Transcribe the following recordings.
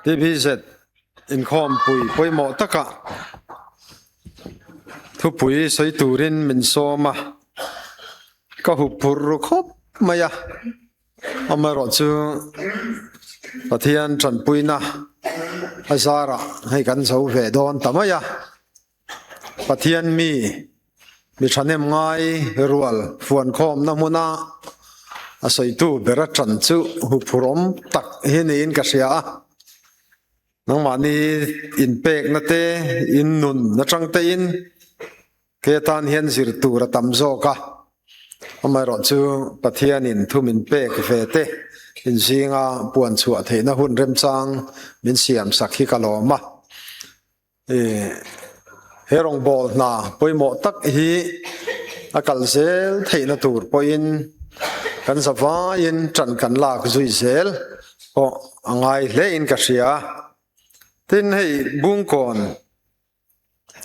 TBZ inkhawmpui pawimawh takah thupui sawi turin min sawm a, ka huphurh ru khawp mai a, amaherawhchu Pathian tanpuina a zarah hei kan zo ve dawn ta mai a. Pathian mi, mi thahnem ngai rual fuankhawmna hmuna a sawitu ber atan chu huphurhawm tak hi niin ka hria a. Nangmahni inpekna te, innun atang tein ke atan hian zir tur a tam zawk a. Amaherawhchu Pathianin thu min pek ve te inzinga puan chhuah theihna hun remchang min siamsak hi ka lawm a. He rawngbâwl hna pawimawh tak hi a kal zêl theihna tûr pawhin kan zavaiin ṭan kan lâk zui zêl pawh a ngai hlein ka hria. Tin, hei Bungkawn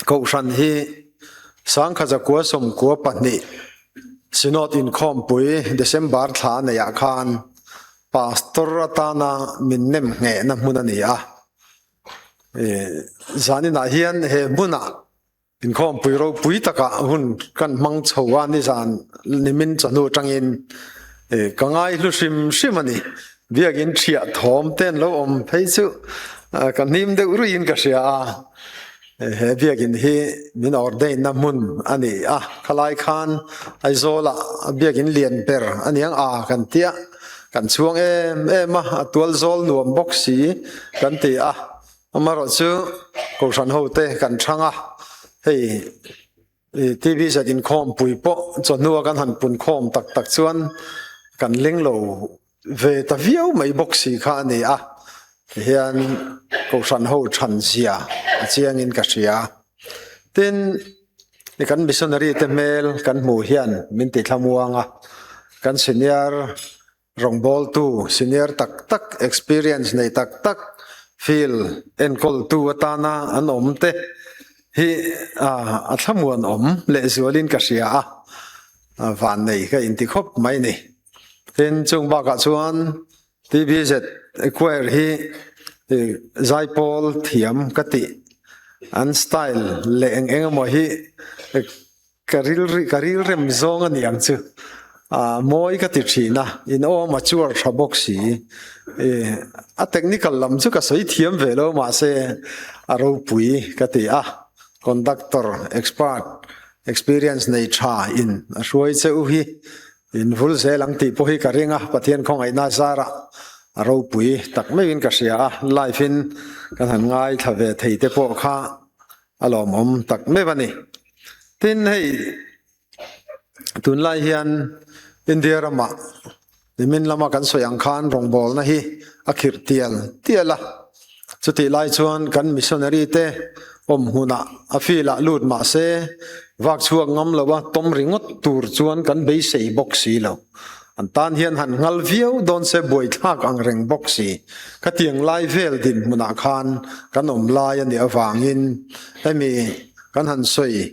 Kohhran hi 1992 Synod inkhawmpui December thla neihah khân Pastor atâna min nem nghehna hmun a ni a. Zaninah hian he hmunah inkhawmpui ropui takah hun kan hmang chho a, nizan nimin chawhnu atangin ka ngai hlu hrim hrim a ni. Biakin thiah thawm te an lo awm phei chu ka hnim deuh ruiin ka hria a, he biakin hi min ordain na hmun a ni a, khalai khan Aizawlah biakin lian ber a niang a kan tia. Kan chhuang em em a, a tual zawl nuam bawk si kan ti a, amaherawh chu Kohhran ho te kan thang a, hei TV zet inkhawmpui pawh chawhnu a kan han pun khawm tak tak chuan kan ling lo ve ta viau mai bawk si kha a ni a, tihian Kohhran ho than zia a chiangin ka hria. Tin, kan missionary te hmel kan hmuh hian min ti thlamuang a, kan senior rawngbawltu senior tak tak, experience nei tak tak, field enkawltu atana an awm te hi a thlamuan awm lehzualin ka hria a, vannei ka inti khawp mai ni. Tin, chung bakah chuan TBZ Choir hi zaipawl thiam ka tih an style leh eng eng emaw hi ka ril ka ril rem zawng a ni ang chu ah mawi ka ti thin a in awm a chuar tha bawk si a technical lam chu ka sawi thiam ve lo mahse a ropui ka ti a conductor expert experience nei tha in a hruai che u hi. In vul zel ang tih pawh hi ka ring a, Pathian khawngaihna zarah a ropui tak meuhin ka hria a, live in kan han ngaithla ve thei te pawh kha a lawmawm tak meuh a ni. Tin, hei tunlai hian India ramah nimin lama kan sawi ang khan rawngbawlna hi a khirh tial tial a, Chutih lai chuan kan missionary te awm hmunah a field ah lut mah se vak chhuak ngam lo a tawm ringawt tur chuan kan beisei bawk si lo. An tan hian han nghal viau dawn se buaithlak ang reng bawk si. Khatiang lai vel dinhmunah khan kan awm lai a nih avangin hemi kan han sawi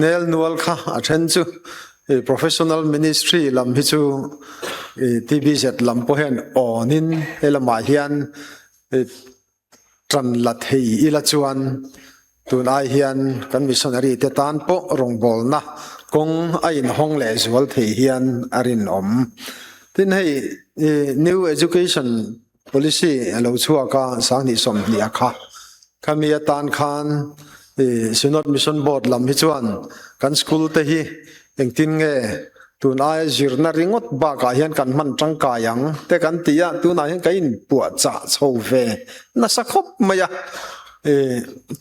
nel nual kha a then chu professional ministry lam hi chu TBZ lam pawh hian awnin helamah hian Ṭan la thei ila chuan tun ai hian kan missionary te tan pawh rawngbawlna kawng a inhawng leh zual thei hian a rinawm. Tin hei New Education Policy a lo chhuak a, 2020 a kha. Khami atan khan Synod Mission Board lam hi chuan kan school te hi Engtin nge tun aia zirna ringawt bakah hian kan hman tangkai ang te kan ti a, tunah hian ka inpuahchah chho ve nasa khawp mai a,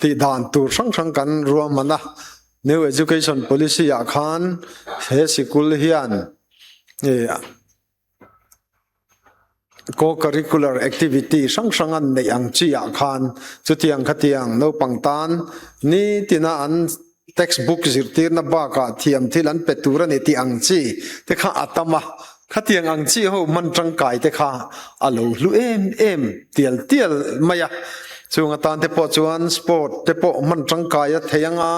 tih dan tur hrang hrang kan ruahman a, New Education Policy ah khan he sikul hian Co-curricular activity hrang hrang an neih ang chi ah khan chutiang khatiang naupang tan nitina an textbook zirtirna bakah thiam thil an pe tur a ni tih ang chi te kha a tam a, khatiang ang chi ho hman tangkai te kha a lo hlu em em tial tial mai a. Chung atan te pawh chuan sport te pawh hman tangkai a thei ang a,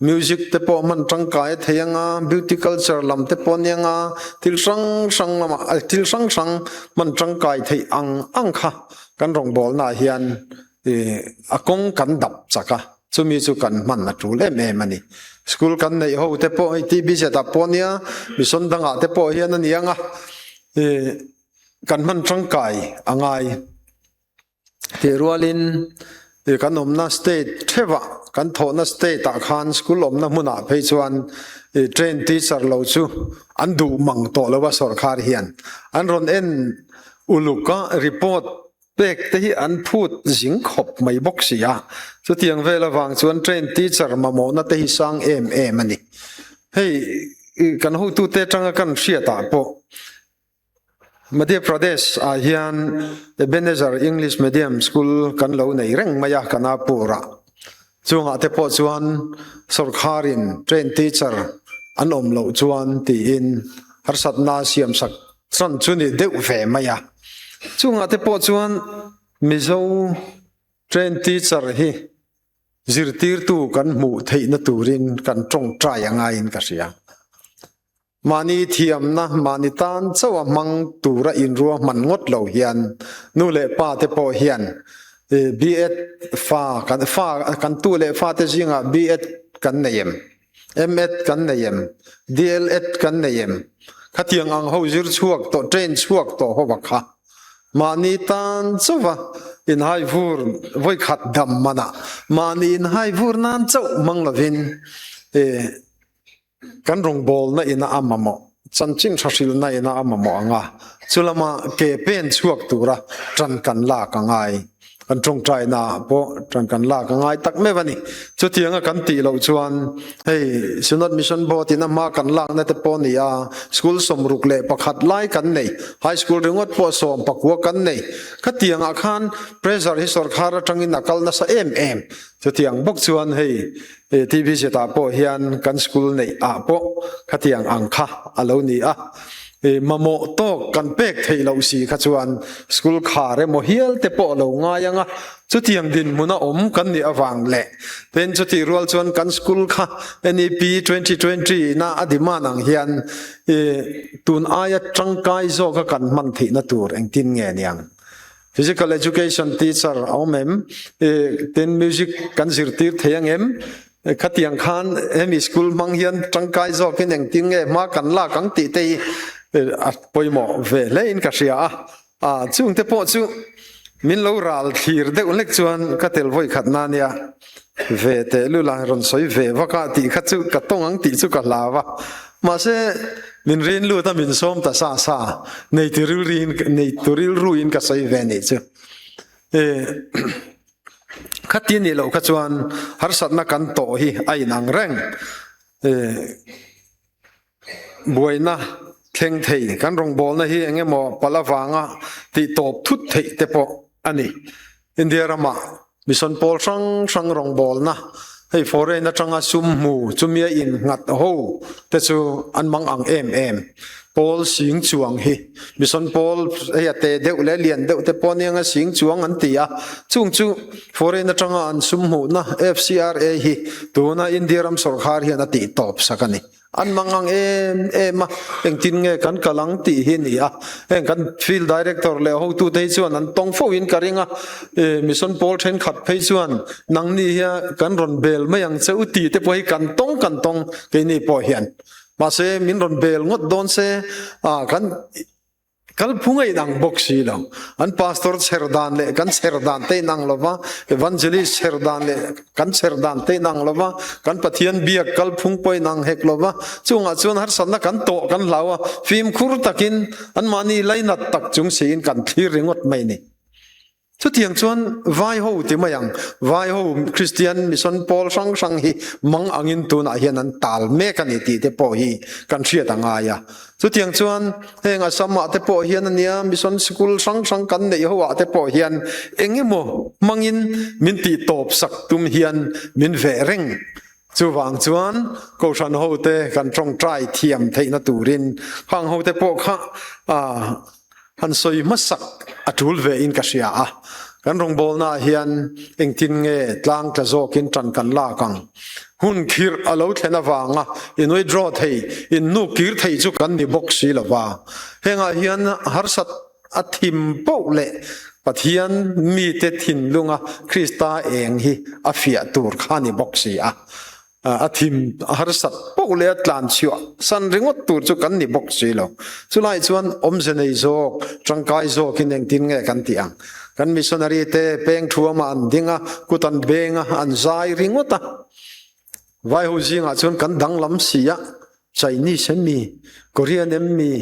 music te pawh hman tangkai a thei ang a, beauty culture lam te pawh a ni ang a, thil hrang hrang lamah thil hrang hrang hman tangkai theih ang ang kha. Kan rawngbawlnaah hian a kawng kan dap chak a, chumi chu kan hman a tul em em a ni. School kan neih ho te pawh hei TBZ ah pawh nia, mission dangah te pawh hian a ni ang a, kan hman tangkai a ngai. Tih rualin kan awmna state theuhah, kan thawhna state ah khan school awmna hmunah phei chuan train teacher lo chu an duh mang tawh lo a sawrkhar hian. An rawn en uluk a, report pek te hi an phut zing khawp mai bawk si a. Chutiang vel avang chuan train teacher mamawhna te hi sang em em a ni. Hei kan hotute atanga kan hriatah pawh Madhya Pradesh ah hian Ebenezer English Medium School kan lo nei reng mai a Kanapur ah. Chungah te pawh chuan sawrkharin train teacher an awm loh chuan tiin harsatna siam sak chan chu ni deuh ve mai a. Chungah te pawh chuan Mizo train teacher hi zirtirtu kan hmuh theihna turin kan tawngtai a ngaiin ka hria. Mahni thiamna, mahni tan chauha hmang tura inruahman ngawt lo hian nu leh pa te pawh hian B.Ed fa kan fa kan tu leh fa te zingah B.Ed kan nei em? M.Ed kan nei em? D.El.Ed kan nei em? Khatiang ang ho zir chhuak tawh, train chhuak tawh ho va kha mahni tan chauha inhai vur vawikhat dam manah mahni inhai vur nan chauh hmang lovin Kan rawngbawlna ina a mamawh, chanchin hrahrilna ina a mamawh ang a, chu lama ke pen chhuak tura tan kan lak a ngai. Kan tawngtaina ah pawh tan kan lak a ngai tak meuh a ni. Chutianga kan tih loh chuan hei Synod Mission Board in a hma kan lakna te pawh a ni a, school 61 lai kan nei, high school ringawt pawh 19 kan nei. Khatiangah khan pressure hi sawrkhar atangin a kal nasa em em. Chutiang bawk chuan hei TV zetah pawh hian kan school neih ah pawh khatiang ang kha a lo ni a, mamawh tawk kan pek theih loh si kha chuan school khar emaw hial te pawh a lo ngai ang a, chutiang dinhmun a awm kan nih avang leh tin chutih rual chuan kan school kha NEP 2020 ina a demand ang hian tun aia tangkai zawka kan hman theihna tur engtin nge niang. Physical education teacher a awm em? Tin music kan zirtir thei ang em? Khatiang khan hemi school hmang hian tangkai zawkin engtin nge hma kan lak ang tih te hi a pawimawh ve hle in ka hria a. A chungte pawh chu min lo ral thlir deuh hlek chuan ka tel vawi khat na nia ve teh lul a rawn sawi ve vak a tih kha chu ka tawng ang tih chu ka hlau a. Mahse min rin lut a min sawm ta sa sa nei ti rilruin nei tu rilruin ka sawi ve nih chu. E khati nih loh kha chuan harsatna kan tawh hi a inang reng. E buaina thleng thei kan rawngbawlna hi eng emaw pal avanga tih tawp thut theih te pawh a ni. India ramah mission pawl hrang hrang rawngbawlna hei foreign atanga sum hmu chumia innghat ho te chu an mang ang em em. Pawl sing chuang hi mission pawl hei a te deuh leh lian deuh te pawh anianga sing chuang an ti a, chung chu foreign atanga an sum hmuhna FCRA hi tuna India ram sawrkhar hian a tih tawp sak a ni. An mang ang em em a, engtin nge kan kal ang tih hi a ni a. Heng kan field director leh hotute hi chuan an tawng fo in ka ring a, mission pawl thenkhat phei chuan nangni hia kan rawn bel mai ang che u tih te pawh hi kan tawng kan tawng keini pawh hian. Mahse min rawn bel ngawt dawn se a kan Kalphung a inang bawk si lo. An pastor chher dan leh kan chher dan te inang lo va, evangelist chher dan leh kan chher dan te inang lo va, kan Pathian biak kalphung pawh inang hek lo va. Chungah chuan harsatna kan tawh kan hlau a, fimkhur takin anmahni lainat tak chung siin kan thlir ringawt mai a ni. Chutiang chuan vai ho ti mai ang, vai ho Kristian mission pawl hrang hrang hi mang angin tunah hian an tal mek a ni tih te pawh hi kan hriat a ngai a. Chutiang chuan heng Assam ah te pawh hian a nia mission sikul hrang hrang kan neih ho ah te pawh hian eng emaw hmangin min tih tawp sak tum hian min veh reng. Chuvang chuan Kohhran ho te kan tawngtai thiam theihna turin khang ho te pawh kha Han sawi hmasak a tul ve in ka hria a, kan rawngbawlna ah hian engtin nge tlang tla zawkin tan kan lak ang? Hun khirh a lo thlen avanga in withdraw thei, in hnuk kir thei chu kan ni bawk si lo va. Hengah hian harsat a thim poh leh. Pathian mite thinlunga Krista eng hi a fiah tur kha a ni bawk si a. A thim a harsat poh leh a tlan chhuah san ringawt tur chu kan ni bawk si lo. Chulai chuan awmze nei zawk, tangkai zawkin engtin nge kan tih ang? Kan missionary te peng thuamah an ding a, kut an beng a, an zai ringawt a. Vaiho zingah chuan kan danglam si a, Chinese em mi, Korean em mi,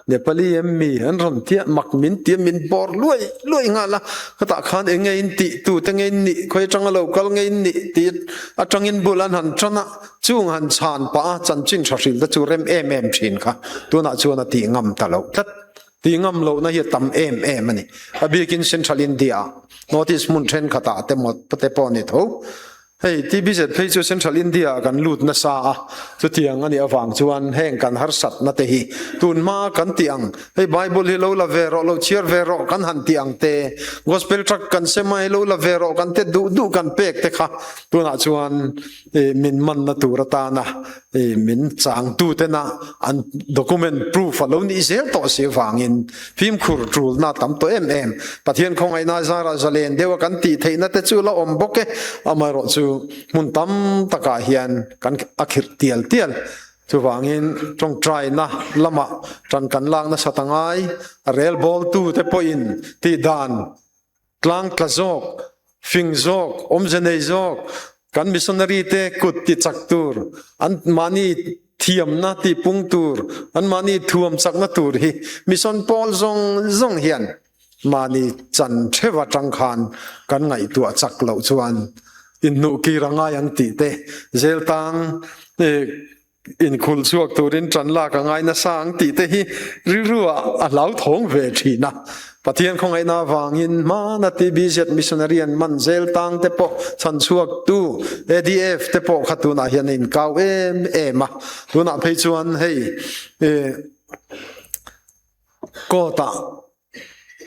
Nepali em mi an rawn tia mak min tia min bawr luai luai nghal a, khatah khan eng nge in tih tu te nge in nih, khawi atanga lo kal nge in nih tih atangin bul an han tan a, chung han chhan pah a chanchin tha hril te chu rem em em thin kha tunah chuan a tih ngam ta loh tlat. Tih ngam lohna hi a tam em em a ni. A bikin Central India ah North East hmun thenkhatah te maw te pawh a ni tho. Hei TBZ phei chu Central India ah kan lut nasa a, chutiang a nih avang chuan heng kan harsatna te hi tun hma kan tih ang, hei Bible hi lo la ve rawh, lo chhiar ve rawh kan han tih ang te, Gospel tract kan sem a hei lo la ve rawh kan te duh duh kan pek te kha tunah chuan min manna tur atana min changtu tena an document proof a lo nih zel tawh si avangin fimkhur tulna tam tawh em em. Pathian khawngaihna zarah zalen deuha kan tih theihna te chu la awm bawk e. Amaherawh chu hmun tam takah hian kan a khirh tial tial. Chuvangin tawngtaina lamah tan kan lak nasat a ngai. A relbawltu te pawhin tih dan Tlang tla zawk, fing zawk, awmze nei zawk, kan missionary te kut ti chak tur, an mahni thiamna ti pung tur, an mahni thuam chakna tur hi mission pawl zawng zawng hian mahni chan theuh atang khan kan ngaihtuah chak loh chuan inhnuh kir a ngai ang tih te zel tang Inkhul chhuak turin ṭan lak a ngai nasa ang tih te hi rilru ah a hlauthawng ve ṭhin a. Pathian khawngaihna avangin hmana TBZ missionary an man zel tang te pawh chhan chhuak tu ADF te pawh kha tunah hian a inkau em em a. Tunah phei chuan hei court ah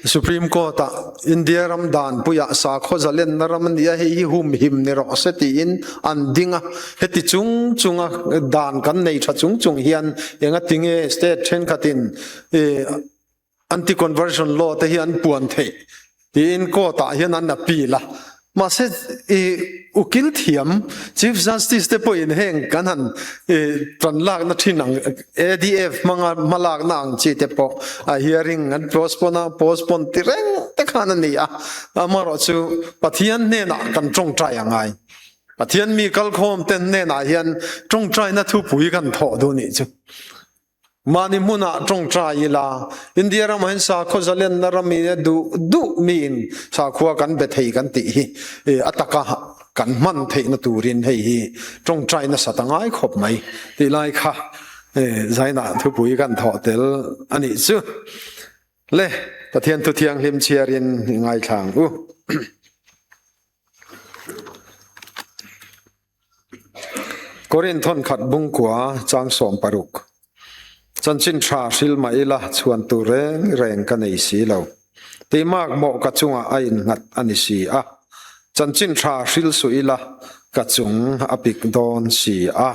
Supreme Court ah India ram danpuiah sakhaw zalenna ram a ni a, hei hi humhim ni rawh se tiin an ding a. Heti chung chunga dan kan nei tha chung chung hian engati nge state thenkhatin anti-conversion law te hi an puan theih tiin court ah hian an appeal a. Mahse, i ukil thiam Chief Justice te pawhin heng kan han tan lakna thin ang ADF hmanga hmalakna ang chi te pawh a hearing an postpone a, postpone ti reng te khan a ni a. Amaherawh chu Pathian hnenah kan tawngtai a ngai. Pathian mi kalkhawm te hnenah hian tawngtaina thupui kan thawh duh nih chu. Mahni hmunah tawngtai ila, India ramah hian sakhaw zalenna ram in a duh duh miin sakhua kan be thei kan tih hi a taka kan hman theihna turin hei hi tawngtai nasat a ngai khawp mai tih lai kha zainah thupui kan thawh tel a nih chu. Le Pathian thu thianghlim chhiarin i ngaithla ang u. Korin thawnkhat bungkua chang 60. Chanchin tha hril mah ila chhuan tur reng reng ka nei si lo. Tihmak mawh ka chungah a innghat a ni si a. Chanchin tha hril suh ila ka chung a pik dawn si a.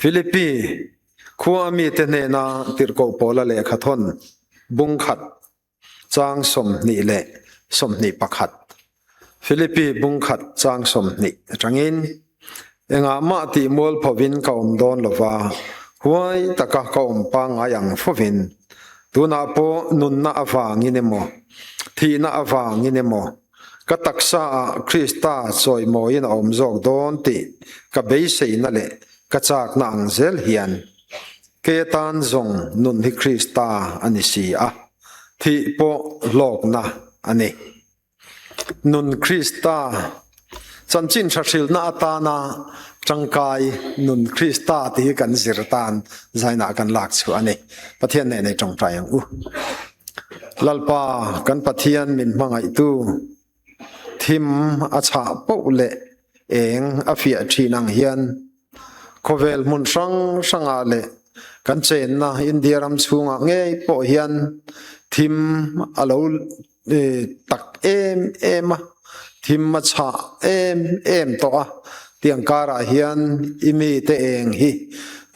Philippi khua a mite hnena tirhkoh pawla lehkha thawn bungkhat Chang 20 21 Philippi bungkhat chang 20 atangin, Engah mah tih mual phovin ka awm dawn lova, huai taka ka awm pangngai ang fovin, tunah pawh nunna avangin emaw, thihna avangin emaw, ka taksa ah Krista chawimawiin a awm zawk dawn tih ka beiseina leh ka chakna ang zel hian Kei atan zawng nun hi Krista a ni si a, thih pawh hlawkna a ni. Nun Krista, chanchin tha hrilhna atana tangkai nun Krista tih hi kan zir tan zainah kan lak chhuah a ni. Pathian nen ei tawngtai ang u. Lalpa kan Pathian min hmangaihtu thim a chhah poh leh eng a fiah thin ang hian Khawvel hmun hrang hrangah leh kan chenna India ram chhungah ngei pawh hian thim a lo tak em em a, thim a chhah em em tawh a, tiang karah hian i mite eng hi.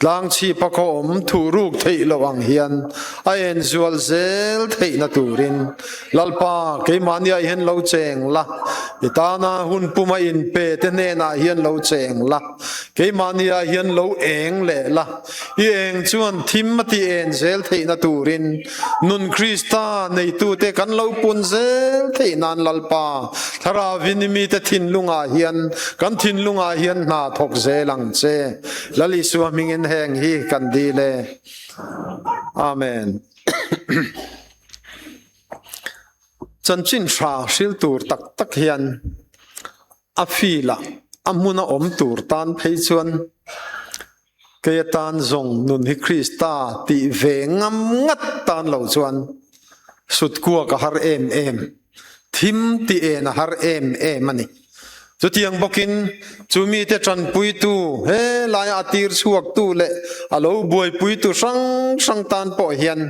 Tlang chhipa khaw awm thuh ruk theih loh ang hian a en zual zel theihna turin Lalpa keimahniah hian lo cheng la, i tana hun puma inpe te hnenah hian lo cheng la, keimahniah hian lo eng leh la, i eng chuan thim a ti en zel theihna turin nun Krista neitute kan lo pun zel theih nan Lalpa Thlarauin i mite thinlungah hian kan thinlungah hian hna thawk zel ang che. Lal Isua hmingin heng hi kan dil e. Amen. Chanchin hra hril tur tak tak hian a feel a, a hmuna awm tur tan phei chuan kei atan zawng nun hi Krista tih ve ngam ngat tan lo chuan sutkuak a har em em. Thim tih en a har em em a ni. Chutiang bawkin chu mite tanpuitu, he laia a tir chhuaktu leh a lo buaipuitu hrang hrang tan pawh hian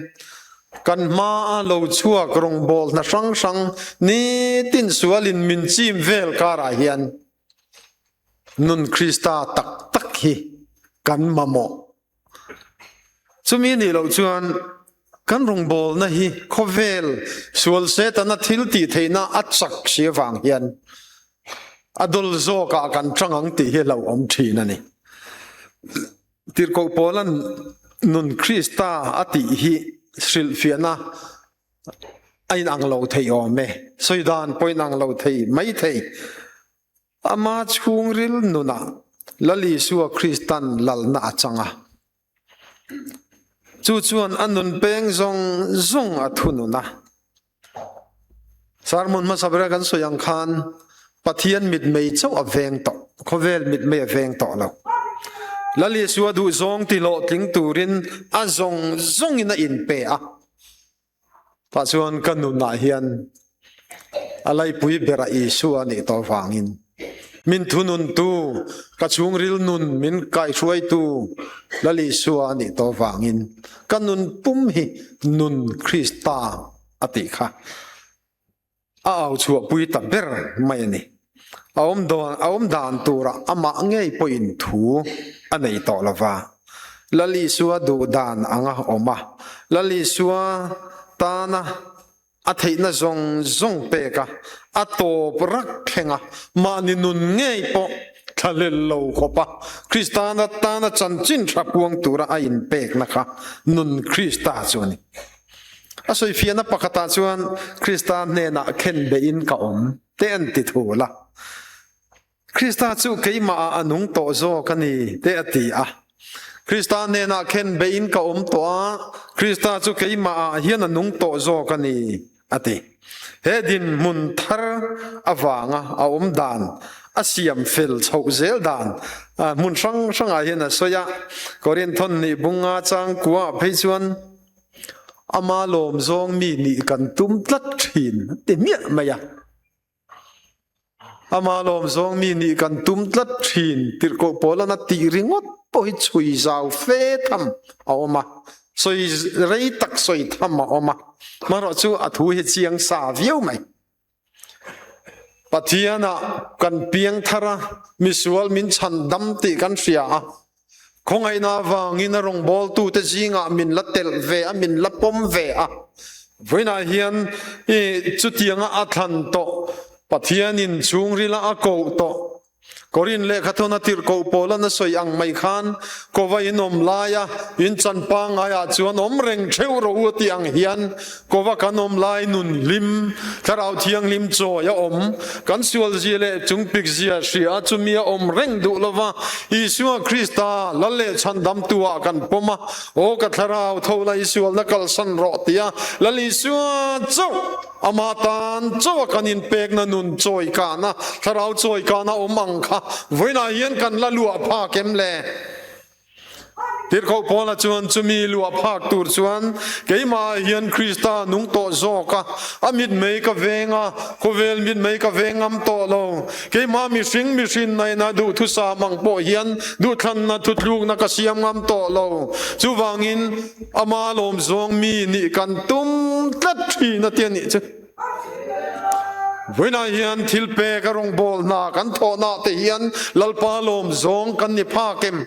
kan hmaa lo chhuak rawngbawlhna hrang hrang nitin sualin min chim vel karah hian nun Krista tak tak hi kan mamawh. Chumi nih loh chuan kan rawngbawlna hi khawvel sual Setana thil tih theihna a chak si avang hian a dawl zawkah kan tang ang tih hi hlauhawm thin a ni. Tirhkoh Paula'n nun Krista a tih hi hrilhfiahna a inang lo thei awm e, sawi dan pawh inang lo thei mai thei. Ama chhungril nunah Lal Isua Kristan lalna a chang a. Chu chuan a nun peng zawng zawng a thunun a. Sermon hmasa bera kan sawi ang khan Pathian mitmei chauh a veng tawh, khawvel mitmei a veng tawh lo. Lal Isua duhzawng tihlawhtling turin a zawng zawngin a inpe a. Tah chuan ka nunah hian a laipui bera Isua a nih tawh vangin min thununtu, ka chhungril nun min kaihruaitu Lal Isua a nih tawh vangin ka nun pum hi nun Krista a tih kha a au chhuahpui ta ber mai a ni. A awm dawn a awm dan turah amah ngei pawhin thu a nei tawh lo va. Lal Isua duh dan anga awm a, Lal Isua tana a theihna zawng zawng pek a, a tawp rak thleng a, mahni nun ngei pawh thlahlel lo khawp a, Kristana tana chanchin tha puang tura a inpekna kha nun Krista chu a ni. A sawifiahna pakhatah chuan Krista hnenah khenbehin ka awm te an ti thul a. Krista chu keimahah a nung tawh zawk a ni te a ti a. Krista hnenah khenbehin ka awm tawh a, Krista chu keimahah hian a nung tawh zawk a ni a ti. He dinhmun thar avanga a awm dan a siam fel chhoh zel dan hmun hrang hrangah hian a sawi a. Korinthon nih bunga changkuaah phei chuan Ama lawm zawng mi nih kan tum tlat thin a ti miah mai a. Ama lawm zawng mi nih kan tum tlat thin tirhkoh Paula'n a tih ringawt pawh hi chhui zau fe tham a awm a, sawi rei tak sawi tham a awm a, hmanrawh chu a thu hi chiang sa viau mai. Pathianah kan piang thar a, misual min chhan dam tih kan hria a. Khawngaihna avangin a rawngbawltute zingah min la telh ve a, min la pawm ve a. Vawiinah hian i chutianga a thlan tawh, Pathianin chhungrila a koh tawh, Korin lehkhathawn a tirhkoh Paula'n a sawi ang mai khan, Kova in awm laia in chan pangaiah chuan awm reng theuh rawh u a tih ang hian, Kova kan awm lai nun hlim, Thlarau Thianghlim chawi a awm, kan sualzia leh chungpikzia hria a chumi a awm reng duh lova, Isua Krista Lal leh Chhandamtu-ah kan pawm a, Aw ka Thlarau tho la i sualna kalsan rawh tia Lal Isua chauh Amah tan chauha kan inpekna nun chawi kana, thlarau chawi kana awm ang kha vawiinah hian kan la luah phak em le? Tirhkoh Paula chuan chumi luah phak tur chuan keimahah hian Krista nung tawh zawk a, a mitmei ka veng a, khawvel mitmei ka veng ngam tawh lo. Keimah mihring mihrin naina duhthusam ang pawh hian duhthlanna thutlukna ka siam ngam tawh lo. Chuvangin, Ama lawm zawng mi nih kan tum tlat thin a ti a nih chu. Vawiinah hian thil pek a rawngbâwl hna kan thawhnaah te hian Lalpa lawm zawng kan ni phak em?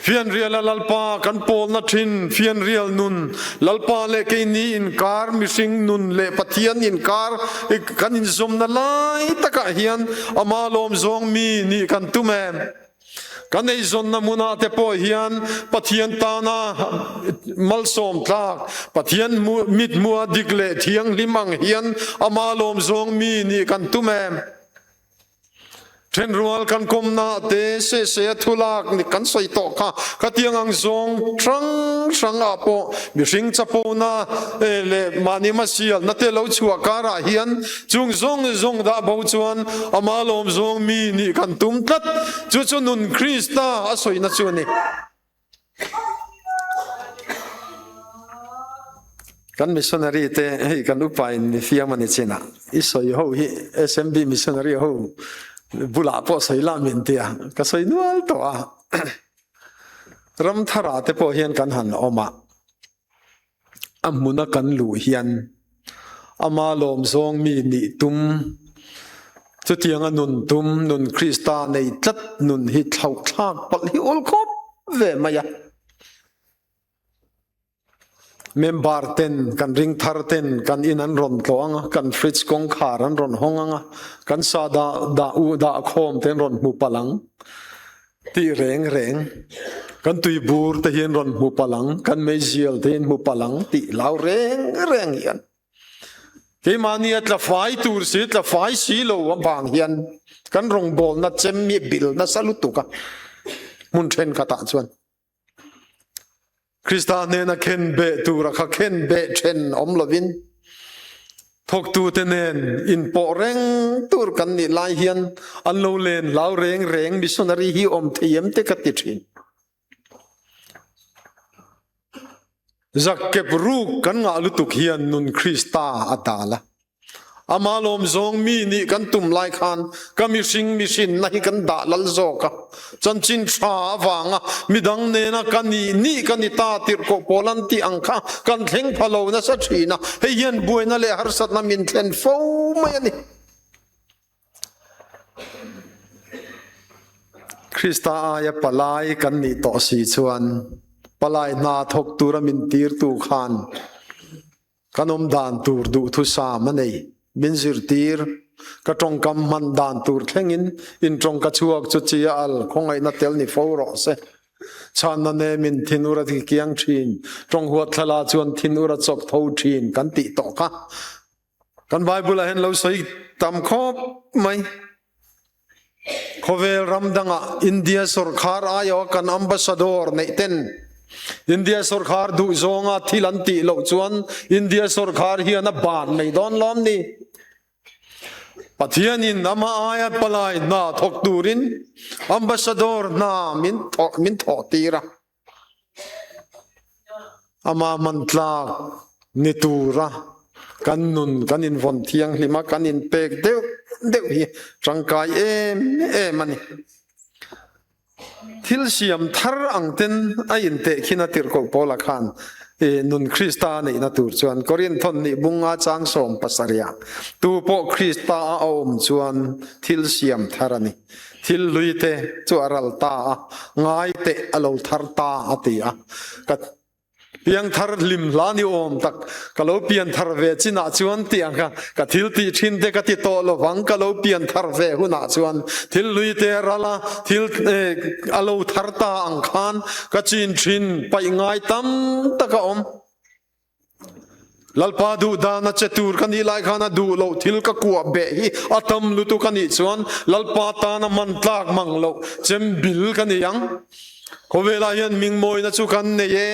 Fianriala Lalpa kan pawlna thin fianrial nun, Lalpa leh keini inkar, mihring nun leh Pathian inkar kan inzawmna lai takah hian ama lawm zawng mi nih kan tum em? Kan eizawnna hmunah te pawh hian Pathian tana malsawm tlak, Pathian mithmuha dik leh thianghlim ang hian ama lawm zawng mi nih kan tum em? Thenrual kan kawmna te sese a thulak ni kan sawi tawh kha khatiang ang zawng hrang hrang ah pawh mihring chapona leh mahni hmasialna te lo chhuah karah hian chung zawng zawng dah bo chuan ama lawm zawng mi nih kan tum tlat chu chu nun Krista a sawina chu a ni. Kan missionary te hei kan upa in mi fiam a ni chin a, i sawi ho hi SMB missionary ho bulah pawh sawi la min ti a, ka sawi nual tawh a. Ram thar ah te pawh hian kan han awm a, a hmuna kan luh hian ama lawm zawng mi nih tum, chutianga nun tum, nun Krista nei tlat nun hi thlauh thlak palh hi awl khawp ve mai a. Member ten kan ring thar ten kan in an rawn tlawh ang a, kan fridge kawngkhar an rawn hawng ang a, kan sa dah dah u dah khawm te an rawn hmu palh ang. Tih reng reng, kan tuibur te hian rawn hmu palh ang, kan meizial te hian hmu palh ang tih hlau reng reng hian keimahni a tla fai tur si, tla fai si lo avang hian kan rawngbawlna chem hi bil nasa lutuk a, hmun thenkhatah chuan Krista hnena khen beh tura kha khen beh then awm lovin thawktute nen inpawh reng tur kan nih lai hian an lo len hlau reng reng missionary hi awm thei em te ka ti thin. Zakkep ruk kan ngah lutuk hian nun Krista a dal a. Ama lawm zawng mi nih kan tum lai khan ka mihring mihrinna hi kan dah lal zawk a, chanchin tha avanga midang nena ka nih nih ka ni ta tirhkoh pawl an tih ang kha kan thleng pha lo nasa thin a, hei hian buaina leh harsatna min thlen fo mai a ni. Krista aia palai kan nih tawh si chuan palai hna thawk tura min tirtu khan Kan awm dan tur duhthusam a nei. Min zirtir. Ka tawngkam hman dan tur thlengin in tawngka chhuak chu chi a al khawngaihna tel ni fo rawh se. Chhanna nemin thin ur a ti kiang thin, tawng huat thlala chuan thin ur a chawk tho thin kan tih tawh kha. Kan Bible ah hian lo sawi tam khawp mai. Khawvel ram dangah India sawrkhar aiawha kan ambassador neih ten India sawrkhar duh zawnga thil an tih loh chuan India sawrkhar hian a ban mai dawn lawm ni? Pathianin ama aia palai hna thawk turin ambassador hna min thawh min thawh tir a. Ama hman tlak ni tura kan nun kan invawn thianghlim a, kan inpek deuh deuh hi tangkai em em a ni. Thil siam thar ang ten a inteh khin a tirhkoh Paula khan nun Krista a neihna tur chuan Korinthon nih bunga chang 70 ah tu pawh Krista a awm chuan thil siam thar a ni. Thil hlui te chu a ral ta a, ngai teh a lo thar ta a ti a. Ka piang thar hlim hla ni awm tak, ka lo pian thar ve chinah chuan tih ang kha, ka thil tih thin te ka ti tawh lovang, ka lo pian thar ve hunah chuan thil hlui te a ral a, thil a lo thar ta ang khan ka chin thin paih ngai tam tak a awm. Lalpa duh dan a che tur ka nih lai khan a duh loh thil ka kuah beh hi a tam lutuk a nih chuan Lalpa tana man tlak mang loh chem bil ka ni ang. Khawvelah hian hmingmawina chu kan nei e,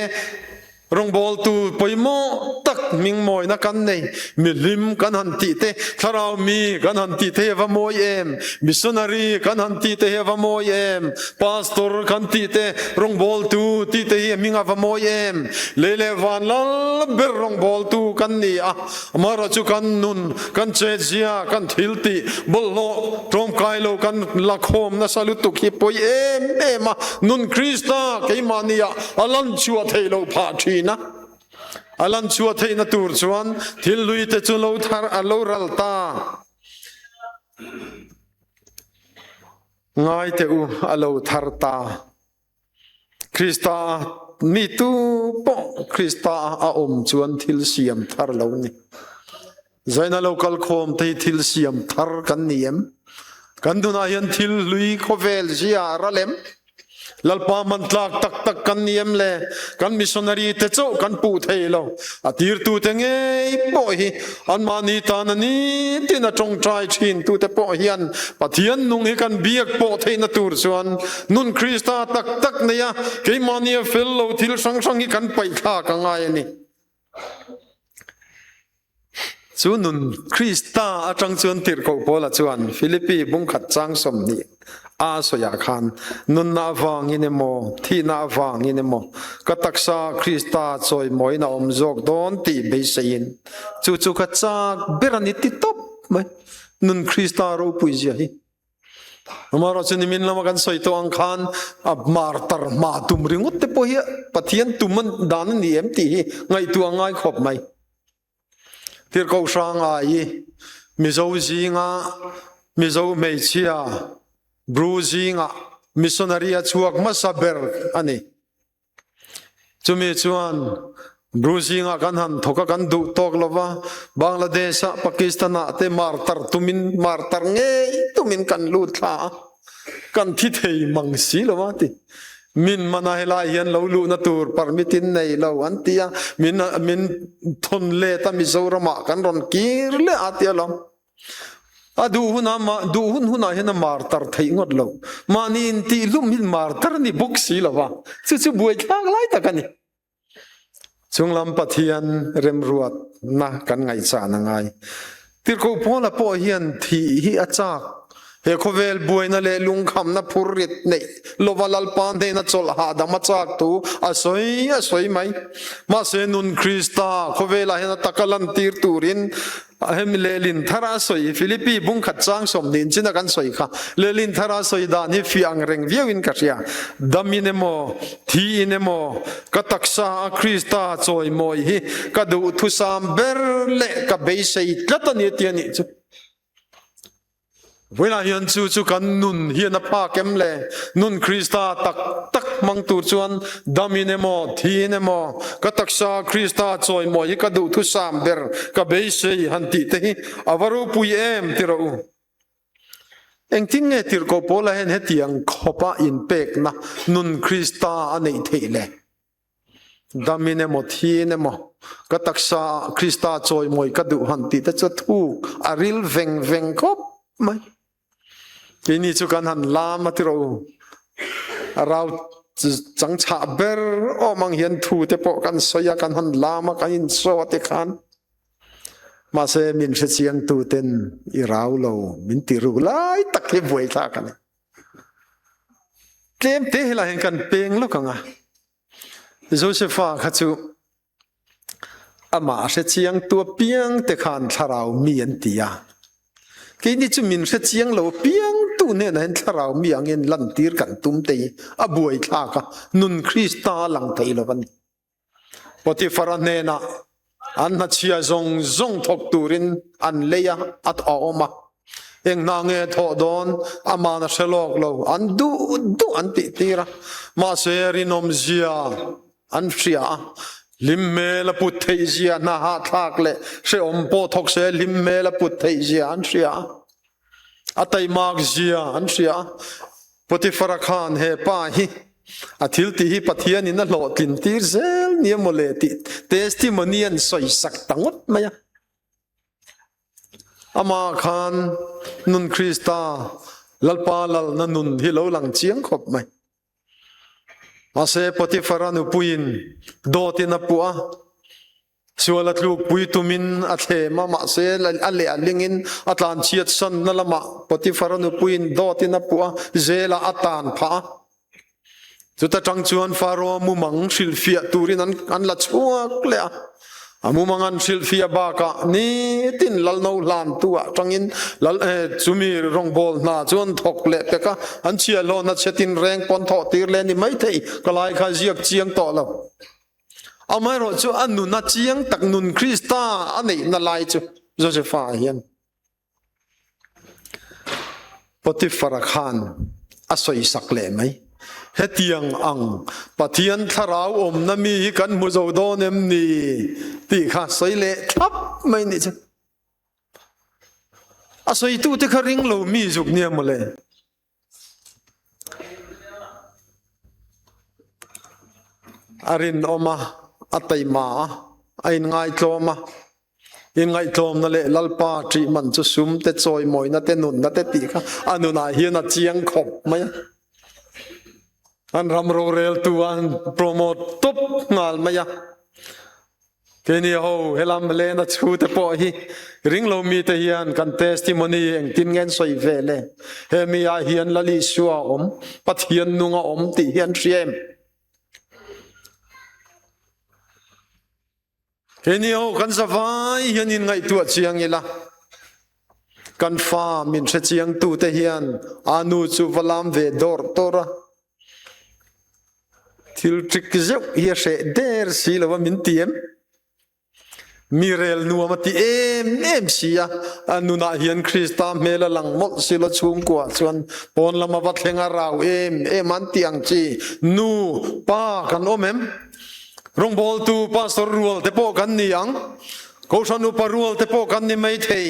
rawngbawltu pawimawh tak hmingmawina kan nei, mihlim kan han tih te, thlarau mi kan han tih te hi a va mawi em, missionary kan han tih te hi a va mawi em, Pastor kan tih te, rawngbawltu tih te hi a hming a va mawi em? Lei leh van lal ber rawngbawltu kan ni a, amaherawh chu kan nun, kan chetzia, kan thil tih bawlhhlawh tlawmkai lo kan la khawm nasa lutuk hi pawi em em a, nun Krista keimahni ah a lan chhuah theih loh phah thin a. A lan chhuah theihna tur chuan thil hlui te chu lo thar a lo ral ta. Ngai teh u, a lo thar ta. Krista mi tu pawh Krista a awm chuan thil siam thar lo ni. Zaina lo kal khawm te hi thil siam thar kan ni em? Kan dunah hian thil hlui khawvel zia a ral em? Lalpa man tlak tak tak kan ni em le? Kan missionary te chauh kan puh thei lo. A tirtu te ngei pawh hi anmahni tan a nitin a tawngtai thin tu te pawh hian Pathian nung hi kan biak pawh theihna tur chuan nun Krista tak tak nei a keimahni a fel lo thil hrang hrang hi kan paihthlak a ngai a ni. Chu nun Krista atang chuan Tirhkoh Paula chuan Philippi bungkhat chang 20 a sawiah khan, Nunna avangin emaw, thihna avangin emaw, ka taksa Krista chawimawiin a awm zawk dawn tih beiseiin, chu chu ka chak ber a ni ti tawp mai. Nun Krista ropui zia hi. Amaherawh chu nimin lama kan sawi tawh ang khan a martar hma tum ringawt te pawh hi Pathian tum dan a ni em tih hi ngaihtuah a ngai khawp mai. Tirhkoh Hranga i Mizo zinga Mizo hmeichhia Bru zinga missionary a chhuak hmasa ber a ni. Chumi chuan Bru zingah kan han thawk a, kan duh tawk lo va, Bangladesh-ah, Pakistan-ah te martar tumin, martar ngei tumin kan lut thla a, kan thi thei mang si lo va ti. Min man a helai hian lo luhna tur permit in nei lo an ti a, min min thawn let a Mizoramah kan rawn kir leh a ti alawm. A duh hunah mah duh hun hunah hian a martar theih ngawt lo. Mahni intihhlum hi martar a ni bawk si lo va, chu chu buaithlak lai tak a ni. Chunglam Pathian remruatna kan ngaihchan a ngai. Tirhkoh Paula pawh hian thih hi a chak. He khawvel buaina leh lungkhamna phurrit neih lova Lalpa hnena chawlh hahdam a chak thu a sawi a sawi mai. Mahse nun Krista khawvelah hian a taka lantir turin Hemi lehlin thara a sawi hi Philippi bungkhat chang 20 chin a kan sawi kha. Lehlin thara a sawi dan hi fiah ang reng viau in ka hria. Dam in emaw, thi in emaw, ka taksa a Krista chawimawi hi ka duhthusam ber leh ka beisei tlat a ni a ti a nih chu. Vawiinah hian chu chu kan nun hian a phak em le? Nun Krista tak tak hmang tur chuan dam in emaw, thi in emaw, ka taksa Krista chawimawi hi ka duhthusam ber, ka beisei han tih te hi a va ropui em ti rawh u. Engtin nge Tirhkoh Paula hian hetiang khawpa inpekna nun Krista a neih theih le? Dam in emaw, thi in emaw, ka taksa ah Krista chawimawi ka duh han tih te chu thuk a ril veng veng khawp mai. Keini chu kan han lam a ti rawh u. A rau chang chhah ber awm ang hian thu te pawh kan sawi a, kan han lam a, kan insaw a ti khan. Mahse min hrechiang tu ten i rau lo min ti ruk lai tak hi buaithlak a ni. Tlem te helai hian kan peng lawk ang a. Josefa kha chu amah hre chiang tu apiang te khan thlarau mi an ti a. Keini chu min hre chiang lo apiang tu hnenah hian thlarau mi angin lantir kan tum te hi a buaithlak a, nun Krista a lang thei lo a ni. Potifara hnenah an hnachhia zawng zawng thawk turin an lei a, a awm a. Eng hna nge thawh dawn aman a hre lawk lo, an duh duh an tih tir a. Mahse rinawmzia an hria a, hlim hmel a put theih zia hna hahthlak leh hrehawm pawh thawk se hlim hmel a put theih zia an hria a. A taimak zia an hria a. Potifara khan he pa hi a thil tih hi Pathian in a hlawhtlin tir zel nia mawle tih testimony an sawi sak ta ngawt mai a. Amah khan nun Krista Lalpa lalna nun hi lo lang chiang khawp mai. Mahse Potifara nupuiin dawtin a puah a. Sual a tlukpui tumin a thlem a, mahse a leh a lingin a tlanchhiat sanna lamah Potifara nupuiin dawtin a puh a, zelah a tan phah a. Chuta tang chuan Faro mumang hrilhfiah turin an an la chhuak leh a. A mumang an hrilhfiah bakah nitin lalno hlantu ah tangin lal eh chumi rawngbâwl hna chu an thawk leh pek a, an chhiahhlawhna chhetin reng pawn thawh tir leh a ni maithei, ka lai kha ziak chiang tawh lo. Amaherawh chu a nun a chiang tak nun Krista a neihna lai chu Josefa hian Potifara khan a sawisak leh mai. Hetiang ang Pathian thlarau awmna mi hi kan hmu zo dawn em ni tih kha sawi leh thlap mai nih chu. A sawitute kha ring lo mi zuk nia mawle. A rinawm a, a taima a, a inngaitlawm a. Inngaihtlawmna leh Lalpa ṭih man chu sum te, chawimawina te, nunna te tih kha a nunah hian a chiang khawp mai a. An ram roreltu a an promote tawp nghal mai a. Keini ho helam lena chhu te pawh hi ringlo mite hian kan testimony engtin nge an sawi ve le? He mi ah hian Lal Isua a awm, Pathian nung a awm tih hi an hria em? Keini ho kan zavai hian in ngaihtuah chiang ila, kan fa min hre chiang tu te hian a nu chu va lam ve dawr dawr a, Thil ṭik zeuh hi a hreh der si lo a min ti em? Mi rel nuam a ti em em si a, a nunah hian Krista hmel a lang mawlh si lo chhungkuah chuan pawn lama va thleng a rau em em an tih ang chi nu, pa kan awm em? Rawngbawltu pastor rual te pawh kan ni ang, Kohhran upa rual te pawh kan ni maithei.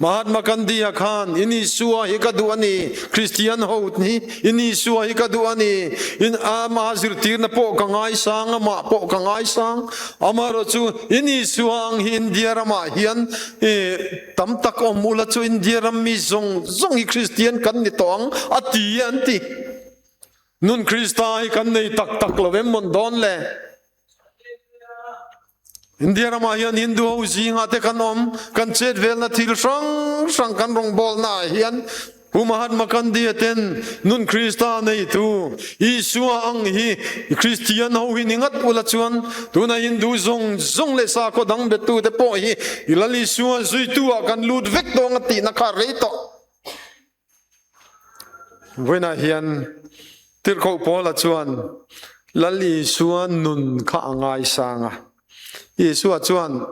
Mahatma Gandhi-a khan, In Isua hi ka duh a ni, Kristian ho hi, in Isua hi ka duh a ni, in amaha zirtirna pawh ka ngaisang, amah pawh ka ngaisang, amaherawh chu in Isua ang hi India ramah hian tam tak awm ula chu India ram mi zawng zawng hi Kristian kan ni tawh ang, a ti an ti. Nun Krista hi kan nei tak tak lo em mawn dawn le? India ramah hian Hindu ho zingah te kan awm, kan chet velna thil hrang hrang kan rawngbawlna ah hian Pu Mahatma Gandhi-a ten nun Krista neitu Isua ang hi Kristian ho hi ni ngat ula chuan tuna Hindu zawng zawng leh sakhaw dang bettu te pawh hi Lal Isua zuitu ah kan lut vek dawn a tihna kha rei tawh. Vawiinah hian Tirhkoh Paula chuan Lal Isua nun kha a ngaisang a. Isua chuan,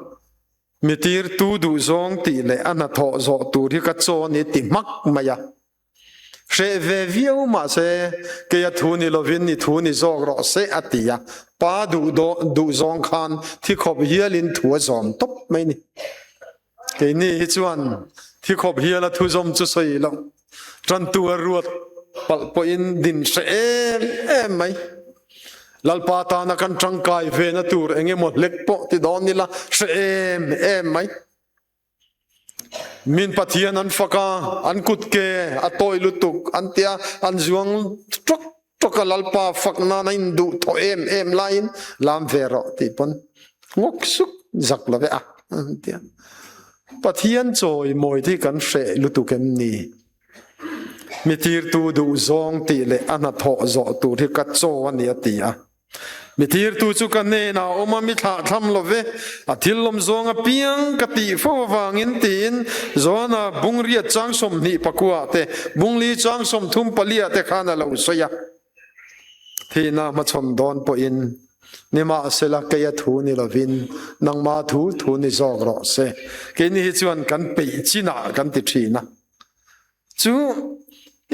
Mi tirtu duhzawng tih leh a hnathawh zawh tur hi ka chaw a ni ti hmak mai a. Hreh ve viau mahse, kei a thu ni lovin i thu ni zawk rawh se a ti a. Pa duhzawng khan thi khawp hialin thu a zawm tawp mai ni. Keini hi chuan thi khawp hiala thuzawm chu sawi loh, tantu a ruat palh pawhin din hre em em mai. Lalpa tana kan tangkai vena tur eng emaw hlek pawh ti dawn ila hre em em mai. Min Pathian an fak a, an kut ke a tawi lutuk an tia, an zuang tawk tawk a, Lalpa fak nan a induh thaw em em laiin lam ve rawh tih pawn ngawk suk zak lo ve a tia. Pathian chawi mawi hi kan hreh lutuk em ni? Mi tirtu duh zawng tih leh a hnathawh zawh tur hi ka chaw a ni a ti a. Mi tirtu chu ka hnenah a awm a, mi thlahthlam lo ve, a thil lawm zawng apiang ka tih fo avangin tiin Joana bungriat chang 20 pakua te, bungli chang 30 palia te khan a lo sawi a. Thihna hmachhawn dawn pawhin nimahsela kei a thu ni lovin nangma thu thu ni zawk rawh se. Keini hi chuan kan peih chinah kan ti thin a. Chu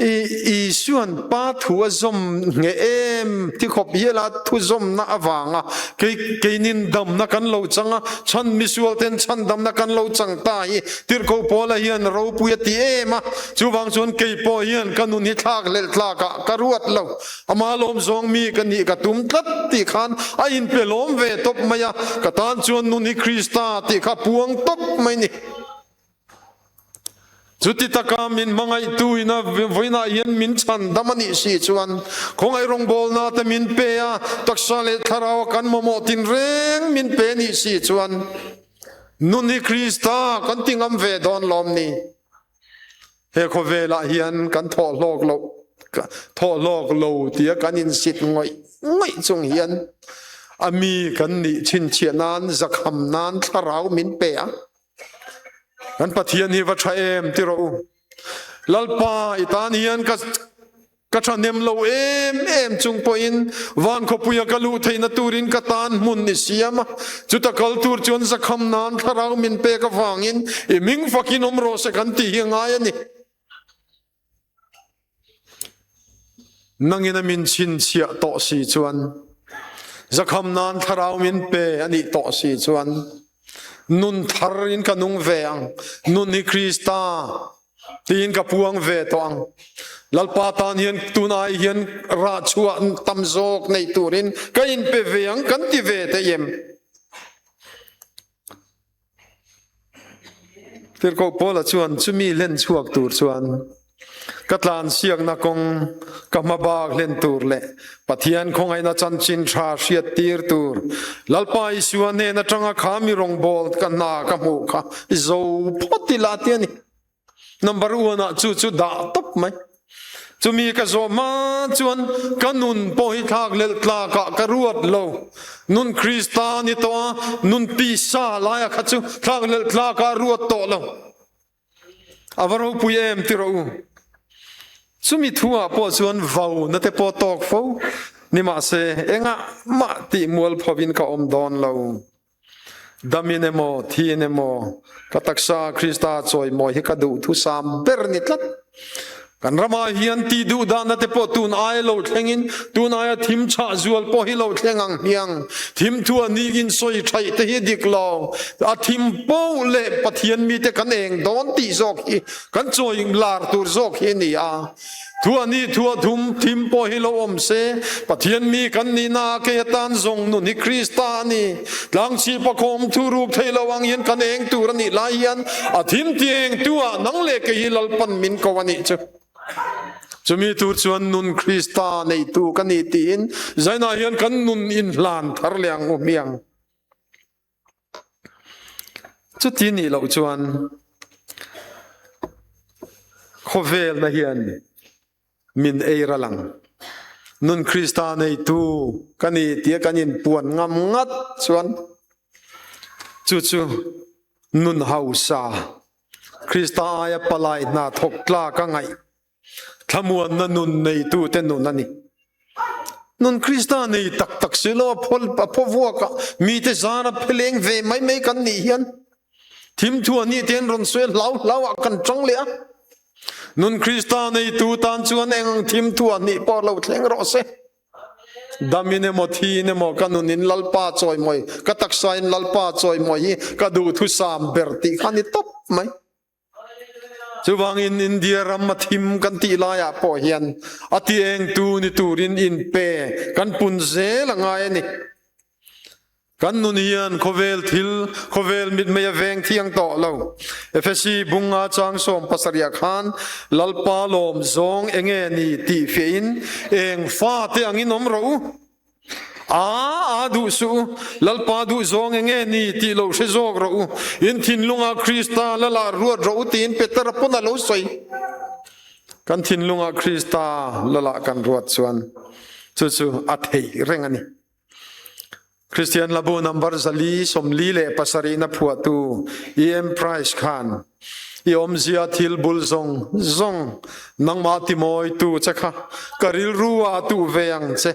Isua'n Pa thu a zawm nge em ti khawp hiala thu zawmna avanga kei keinin damna kan lo chang a, chhan misualten chhan damna kan lo chang ta hi Tirhkoh Paula hian ropui a ti em a, chuvang chuan kei pawh hian ka nun hi thlak hlelh tlakah ka ruat lo, ama lawm zawng mi ka nih ka tum tlat tih khan a inpe lawm ve tawp mai a, ka tan chuan nun hi Krista tih kha puang tawp mai ni. Chuti taka min hmangaihtu ina vawiinah hian min chhan dam a nih si chuan khawngaih rawngbawlna te min pe a, taksa leh thlarau a kan mamawh tinreng min pe nih si chuan nun hi Krista kan ti ngam ve dawn lawm ni? He khawvelah hian kan thawhhlawk loh thawhhlawk lo tia kan insit ngawih ngawih chung hian a mi kan nih chhinchhiah nan zakham nan thlarau min pe a. Kan Pathian hi va tha em ti rawh u. Lalpa i tan hian ka ka thahnem lo em em chung pawhin van khawpuia ka luh theihna turin ka tan hmun i siam a. Chuta kal tur chuan zakham nan thlarau min pek avangin i hming fakin awm rawh se kan tih hi a ngai a ni. Nangin a min chhinchhiah tawh si chuan, zakham nan thlarau min pe a nih tawh si chuan, nun thar in ka nung ve ang, nun hi Krista tiin ka puang ve tawh ang. Lalpa tan hian tun ai hian rah chhuah tam zawk nei turin ka inpe ve ang kan ti ve thei em? Tirhkoh Paula chuan chumi hlen chhuak tur chuan ka tlansiakna kawng ka hmabak hlen tur leh Pathian khawngaihna chanchin tha hriat tir tur Lalpa Isua hnen atanga kha mi rawngbâwl ka hna ka hmuh kha zo phawt ila ti a ni. Number one ah chu chu dah tawp mai. Chumi ka zawh hma chuan ka nun pawh hi thlak lelh tlak ah ka ruat lo. Nun Krista ni tawh a, nun pisa laia kha chu thlak lelh tlak ah ruat tawh lo. A va ropui em ti rawh u. Chumi thu ah pawh chuan vau na te pawh tawk fo. Nimahse engah mah tih mualpho in ka awm dawn lo. Damin emaw, thiin emaw, ka taksa Krista chawimawi hi ka duh thusam ber ni tlat. Kan ramah hian tih duh dahna te pawh tun aia lo thlengin, tun aia thim chhah zual pawh hi lo thleng ang hmiang. Thim thu a niin sawi thaih te hi dik lo. A thim poh leh Pathian mite kan eng dawn tih zawk hi kan chawi lar tur zawk hi a ni a. Thu a nih thu a thum thim pawh hi lo awm se, Pathian mi kan nihna ah kei atan zawng nun hi Krista a ni. Tlangchhip a khawm thu ruk thei lo ang hian kan eng tur a nih lai hian a thim ti eng tu ah nang leh kei hi Lalpan min ko a nih chu. Chumi tur chuan nun Krista neitu ka ni tiin zainah hian kan nun inhlan thar leh ang u hmiang. Chuti nih loh chuan khawvelna hian min ei ral ang. Nun Krista neitu ka ni tia kan inpuan ngam ngat chuan chu chu nun hausa Krista aia palai hna thawk tlak a ngaih Thlamuanna nun neitute nun a ni. Nun Krista nei tak tak si lo a phaw a phaw vuak a, mite zara pheleng ve mai mai kan nih hian thimthu a nih te an rawn sawi a hlau hlau ah kan tang leh a. Nun Krista neitu tan chuan eng ang thimthu a nih pawh lo thleng rawh se. Damin emaw thiin emaw ka nunin Lalpa chawimawi, ka taksain Lalpa chawimawi hi ka duhthusam ber tih kha a ni tawp mai. Chuvangin India ram a thim kan tih laiah pawh hian a ti engtu ni turin inpe kan pun zel a ngai a ni. Kan nun hian khawvel thil, khawvel mitmei a veng thiang tawh lo. Efesi bunga chang 70 ah khan Lalpa lawm zawng enge ni tih fiahin eng fate angin awm rawh u. A, a duh suh u, Lalpa duh zawng enge ni tih lo hre zawk rawh u, in thinlungah Krista lala ruat rawh u tiin Petera pawn a lo sawi. Kan thinlungah Krista lala kan ruat chuan chu chu a theih reng a ni. Kristian Hlabu number 447 na phuahtu E.M. Price khan i awmzia thil bul zawng zawng nangmah timawitu che kha ka rilru ah tuh ve ang che.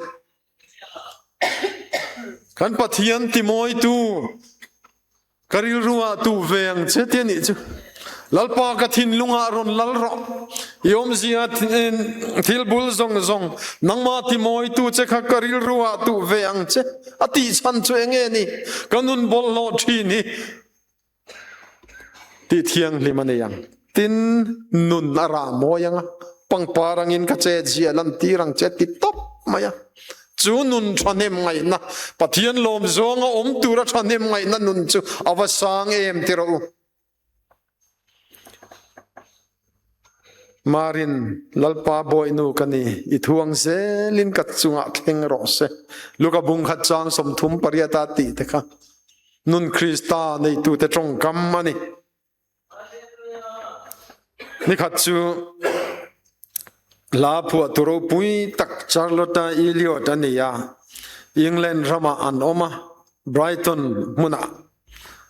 Kan Pathian timawitu ka rilru ah tuh ve ang che ti a nih chu. Lalpa ka thinlungah rawn lal rawh. I awmzia thil bul zawng zawng nangmah timawitu che kha ka rilru ah tuh ve ang che a tih chhan chu enge ni? Ka nun bawlhhlawh thin hi Tih thianghlim a nei ang. Tin, nun a rah mawi ang a, pangpar angin ka che ziah lantir ang che ti tawp mai a. Chu nun thahnem ngaihna, Pathian lawm zawnga awm tura thahnem ngaihna nun chu a va sang em ti rawh u. Marin, Lalpa bawihnu ka ni, i thuang zelin ka chungah thleng rawh se. Luka bung khat chang 38 a tih te kha nun Krista neitute tawngkam a ni. Nikhat chu hla phuahtu ropui tak Charlotte Elliot a ni a, England ramah an awm a, Brighton hmunah.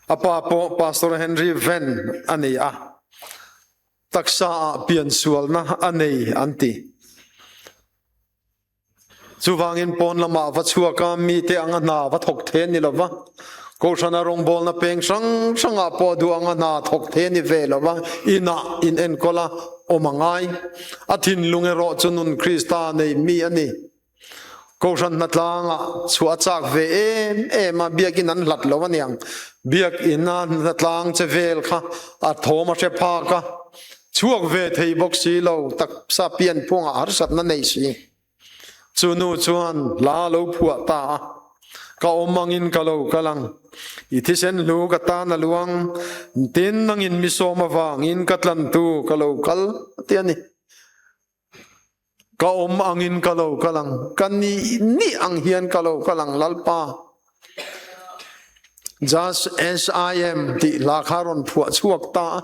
A pa pawh Pastor Henry Venn a ni a. Taksa ah piansualna a nei an ti. Chuvangin pawn lamah va chhuak a, mite anga hna va thawk thei a ni lo va. Kohhrana rawngbawlna peng hrang hrangah pawh duh anga hna thawk thei a ni ve lo va, inah in enkawl a awm a ngai. A thinlung erawh chu nun Krista nei mi a ni. Kohhran hnatlangah chhuah a chak ve em em a, biakin an hlat lo aniang. Biakina hnatlang che vel kha a thawm a hre phak a, chhuak ve thei bawk si lo, taksa pianphungah harsatna nei si. Chu nu chuan hla a lo phuah ta a, Ka awm angin ka lo kal ang, i thisen hlu ka tan a luang, tin nangin mi sawm avangin ka tlantu ka lo kal, a ti a ni. Ka awm angin ka lo kal ang, ka nih nih ang hian ka lo kal ang Lalpa. Just as I am tih hla kha rawn phuah chhuak ta a,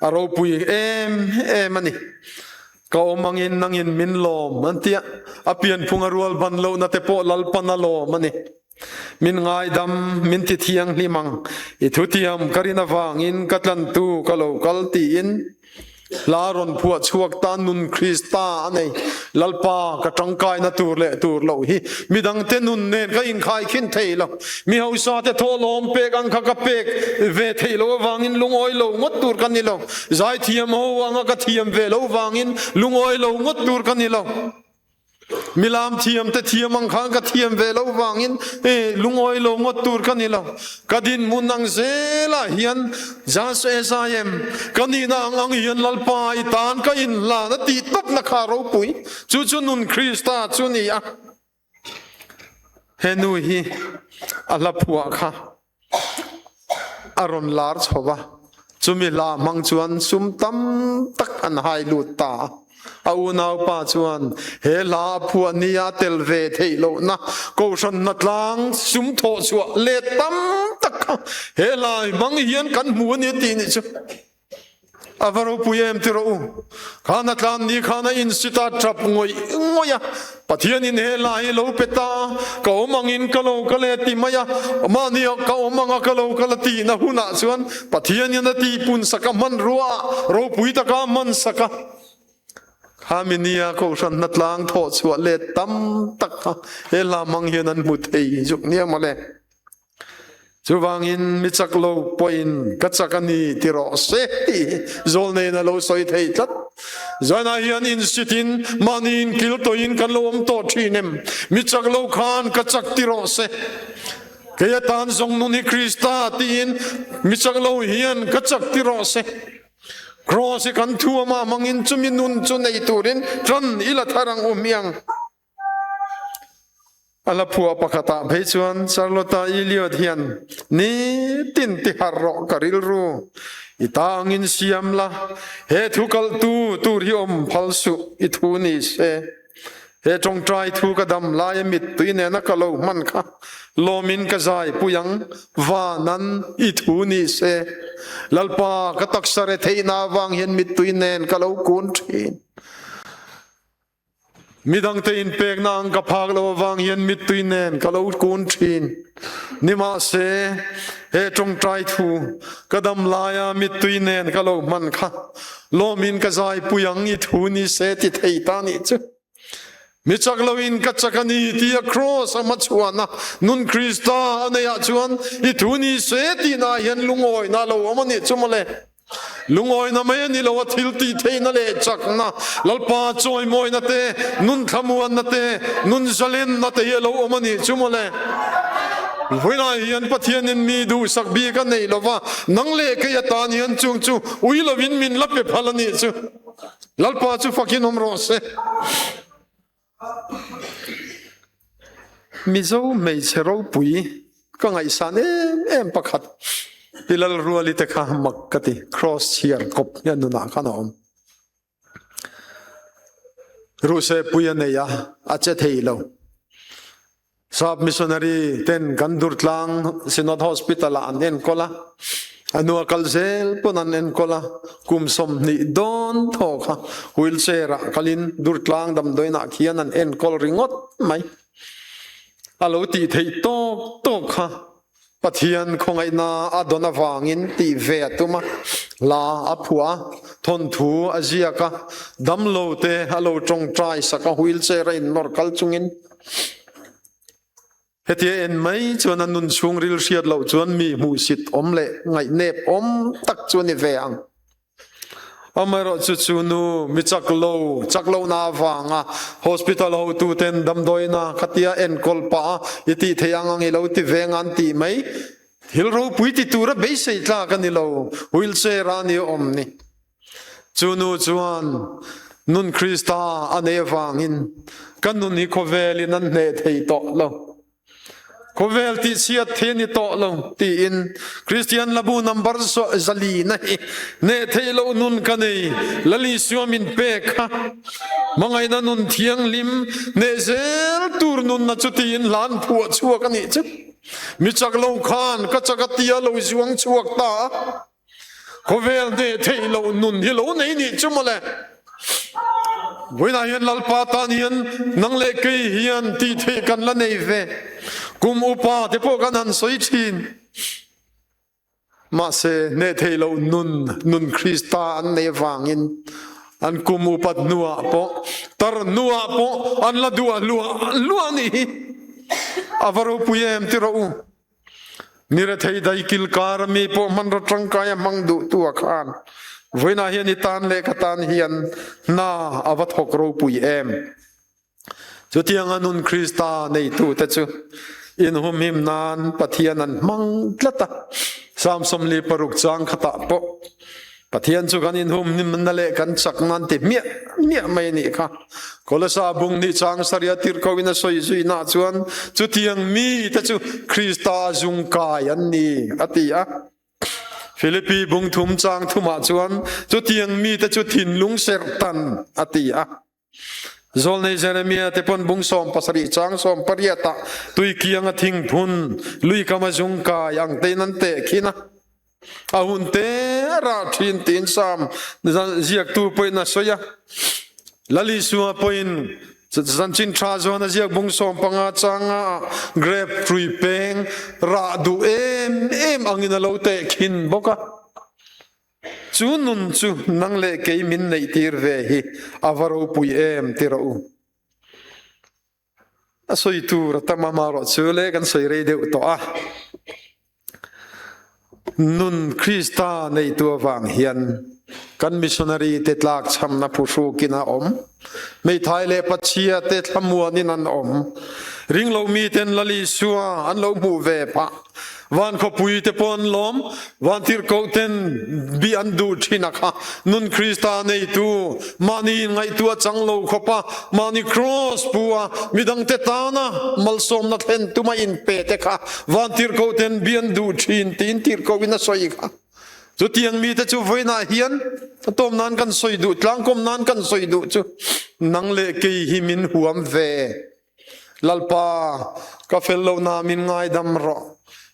a ropui em em a ni. Ka awm angin nangin min lawm an tia, a pianphung a rual ban lohna te pawh Lalpan a lawm a ni. Min ngaidam, min ti thianghlim ang, i thutiam ka rin avangin ka tlantu ka lo kal tiin hla rawn phuah chhuak ta nun Krista a nei. Lalpa ka tangkaina tur leh tur loh hi midangte nun nen ka inkhai khin thei lo. Mi hausa te thawhlawm pek ang kha ka pek ve theih loh avangin lungawi lo ngawt tur ka ni lo. Zaithiam ho anga ka thiam ve loh vangin lungawi lo ngawt tur ka ni lo. Milam thiam te thiam ang khan ka thiam ve lo vangin e lungawi lo ngawt tur ka ni lo. Ka dinhmun ang zelah hian just as I am, ka nihna ang ang hian Lalpa i tan ka inhlan a tih tawpna kha ropui. Chu chu nun Krista chu ni a. He nu hi a hla phuah kha a rawn lar chho va, chumi hla hmang chuan sum tam tak an hai lut ta a. A unaupa chuan he hla a phuah nia tel ve theih lohna kohhran hnatlang sum thawh chhuah let tam tak kha he hla hmang hian kan hmu a ni a tih nih chu. A va ropui em ti rawh u. Khan a tlan ni khan a insit a tap ngawih ngawih a, Pathianin he hla hi lo pe ta a, ka awm angin ka lo kal e ti mai a, mahni ah ka awm anga ka lo kal a tihna hunah chuan Pathianin a tihpun sak a hmanrua ah ropui taka a hman sak a. Khami nia Kohhran hnatlang thawh chhuah let tam tak kha he hla hmang hian an hmu thei zuk nia mawle. Chuvangin mi chak lo pawhin ka chak a ni ti rawh se tih hi Zawlneiin a lo sawi thei tlat. Zanah hian insitin mahni inkil tawhin kan lo awm tawh thin em? Mi chak lo khan ka chak ti rawh se. Kei atan zawng nun hi Krista tiin mi chak lo hian ka chak ti rawh se. Kraws hi kan thuamah hmangin chumi nun chu nei turin tan i la thar ang u hmiang. A la phuah pakhatah phei chuan Charlotta Elliot hian nitin ti harh rawh ka rilru i ta angin siam la, he thu kalhtu tur hi awm phal suh i thu ni se. He tawngtai thu ka dam laia mittui nena ka lo hman kha lawmin ka zai pui ang, vanan i thu ni se. Lalpa ka taksa retheihna avang hian mittui nen ka lo kun thin. Midangte inpekna ang ka phak lo avang hian mittui nen ka lo kun thin. Nimahse, he tawngtai thu ka dam laia mittui nen ka lo hman kha lawmin ka zaipui ang i thu ni se ti thei ta nih chu. Mi chak loin ka chak a ni tia Kraws a hmachhuahna nun Krista a neihah chuan i thu ni se tihnaah hian lungawina a lo awm a nih chu mawle. Lungawina mai a ni lo a thil tih theihna leh chakna, Lalpa chawimawina te, nun thlamuanna te, nun zalenna te hi a lo awm a nih chu mawle. Vawiinah hian Pathianin mi duhsak bik a neih lova, nang leh kei atan hian chung chu ui lovin min la pe phal a nih chu. Lalpa chu fakin awm rawh se. Mizo hmeichhe ropui ka ngaihsan em em pakhat Pi Lalruali te kha mak ka ti, cross chhiar kawp hian nunah khan a awm. Ruhsehpui a nei a, a che thei lo. Sap missionary ten kan Durtlang Synod Hospital ah an enkawl a, a nu a kal zel pawn an enkawl a, kum 20 dawn thaw kha wheelchair ah kalin Durtlang damdawiin ah khian an enkawl ringawt mai. A lo tih theih tawk tawk kha Pathian khawngaihna a dawn avangin tih ve a tum a, hla a phuah a, thawnthu a ziak a, damlo te a lo tawngtai sak a, wheelchair a innawr kal chungin. Hetia en mai chuan a nun chhungril hriat loh chuan mi hmuhsit awm leh ngaihnep awm tak chu a ni ve ang. Amaherawhchu chu nu mi chak lo, chak lohna avanga hospital hotuten damdawiina khatia enkawl pah a i tih theih ang ang i lo ti ve ang an tih mai thil ropui ti tura beisei tlak a ni lo, wheelchair ah a ni awm ni. Chu nu chuan nun Krista a neih avangin ka nun hi khawvelin an hneh thei tawh lo. Khawvel tihchhiat thei a ni tawh lo tiin Kristian Labu number zalina hi hneh theih loh nun ka nei. Lal Isua min pek kha hmangaihna nun thianghlim hneh zel tur nunna chu tiin hla an phuah chhuak a nih chu. Mi chak lo khan ka chak a tia lo zuang chhuak ta a. Khawvel hneh theih loh nun hi lo nei nih chu mawle. Vawiinah hian Lalpa tan hian nang leh kei hian tih theih kan la nei ve. Kum upa te pawh kan han sawi thin. Mahse hneh theih loh nun, nun Krista an nei avangin an kum upat hnuah pawh, tar hnuah pawh an la duah hluah hluah a nih hi. A va ropui em ti rawh u. Mirethei daikil kar mi pawh hmanraw tangkai a hmang duh tu ah khan vawiinah hian i tan leh ka tan hian hna a va thawk ropui em. Chutianga nun Krista neitute chu inhumhim nan Pathian an hmang tlat a, Psalm 46 chang khatah pawh Pathian chu kan inhumhimna leh kan chakna an ti hmiah hmiah mai a nih kha. Kolosa bung hnih chang sarih a tirh ko in a sawi zuihna chuan chutiang mite chu Krista zung kai an ni a ti a. Filipi bung thum chang thumah chuan chutiang mite chu thinlung serhtan a ti a. Zawlnei Jeremiah te pawn bung 17 chang 18 ah tuikiang a thingphun luikam a zung kai ang tein an tehkhin a. A hun te rah thin tiin Sam ziaktu pawhin a sawi a. Lal Isua pawhin Chanchin Tha Zuan a ziak bung 15 changa grape tree peng rah duh em em angin a lo tehkhin bawk a. Chu nun chu nang leh kei min neih tir ve hi a va ropui em ti rawh u. A sawi tur a tam a marawh chu le kan sawi rei deuh tawh a. Nun Krista neitu avang hian kan missionary te tlakchhamna phuhrukin a awm. Hmeithai leh pachhia te thlamuanin an awm. Ringlo miten Lal Isua an lo hmuh ve phah. Van khawpui te pawh an lawm. Vantirhkoh ten bi an duh thin a kha. Nun Krista neitu, mahni inngaihtuah chang lo khawpa mahni kraws pu a midangte tana malsawmna thlen tuma inpe te kha Vantirhkoh ten bi an duh thin tiin tirhkohin a sawi kha. Chutiang mite chu vawiinah hian a tawm nan kan sawi duh, tlangkawm nan kan sawi duh chu nang leh kei hi min huam ve. Lalpa, ka fel lohna min ngaidam rawh.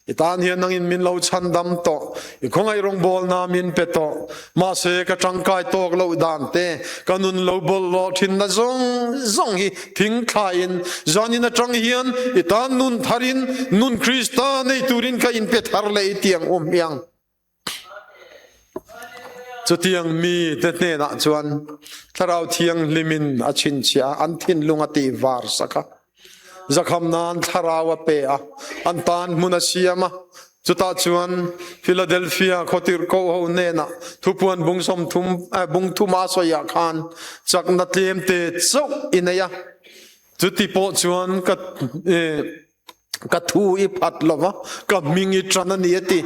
I tan hian nangin min lo chhandam tawh, i khawngaih rawngbawlna min pe tawh. Mahse, ka tangkai tawk loh dan te, ka nun lo bawlhhlawh thinna zawng zawng hi thing thlaiin, zanin atang hian i tan nun tharin, nun Krista nei turin ka inpe thar leh i tiang awm hiang. Chutiang mi te hnenah chuan Thlarau Thianghlimin a chhinchhiah a, an thinlung a tih var sak a. Zakham nan thlarau a pe a, an tan hmun a siam a. Chutah chuan Philadelphia khawtirhkoh ho hnenah thupuan bung 30 bung thuma sawiah khan chakna tlem te chauh i nei a. Chuti pawh chuan ka ka thu i phat lo va, ka hming i ṭan a ni a ti.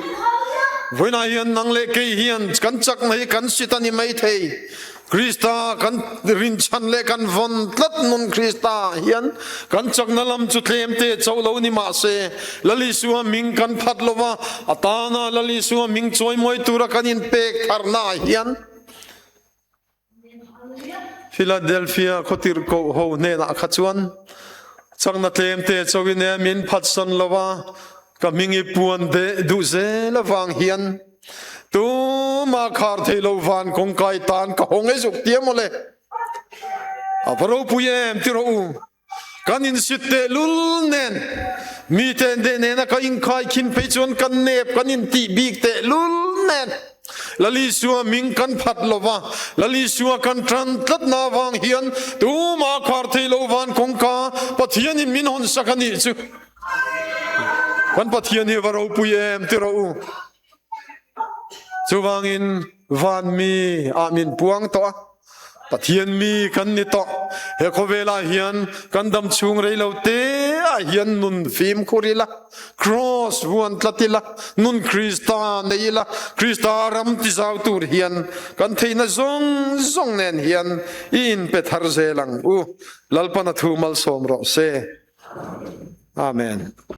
Vawiinah hian nang leh kei hian kan chakna hi kan sit a ni maithei. Krista kan rinchhan leh kan vawn tlat nun Krista hian kan chakna lam chu tlem te chauh lo ni mah se, Lal Isua hming kan phat lo va, a tana Lal Isua hming chawimawi tura kan inpek tharna ah hian Philadelphia khawtirhkoh ho hnenah kha chuan chakna tlem te chauhin e min phatsan lo va, ka hming i puan duh zel avang hian Tumah khar thei lo van kawngkai tan ka hawng e zuk tia mawle. A va ropui em ti rawh u. Kan insit teh lul nen mite nena ka inkhai khin phei chuan kan nep kan intih bik teh lul nen Lal Isua hming kan phat lova, Lal Isua kan tan tlatna avang hian tumah khar thei lo van kawngka Pathianin min hawn sak a nih chu. Kan Pathian hi va ropui em ti rawh u. Chuvangin van mi ah min puang tawh a, Pathian mi kan ni tawh. He khawvelah hian kan dam chhung rei lo te ah hian nun fimkhur ila, Cross vuan tlat ila, nun Krista nei ila, Krista ram ti zau tur hian kan theihna zawng zawng nen hian i inpe thar zel ang u. Lalpan a thu malsawm rawh se. Amen.